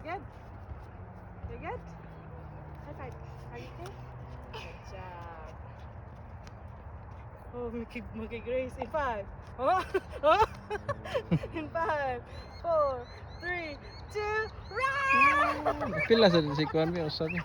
You good? You good? High five. Are you okay? Good job. Oh, Mickey Grace in five. Oh. In five, four, three, two, run! Pila sa si kuan mi usa mi.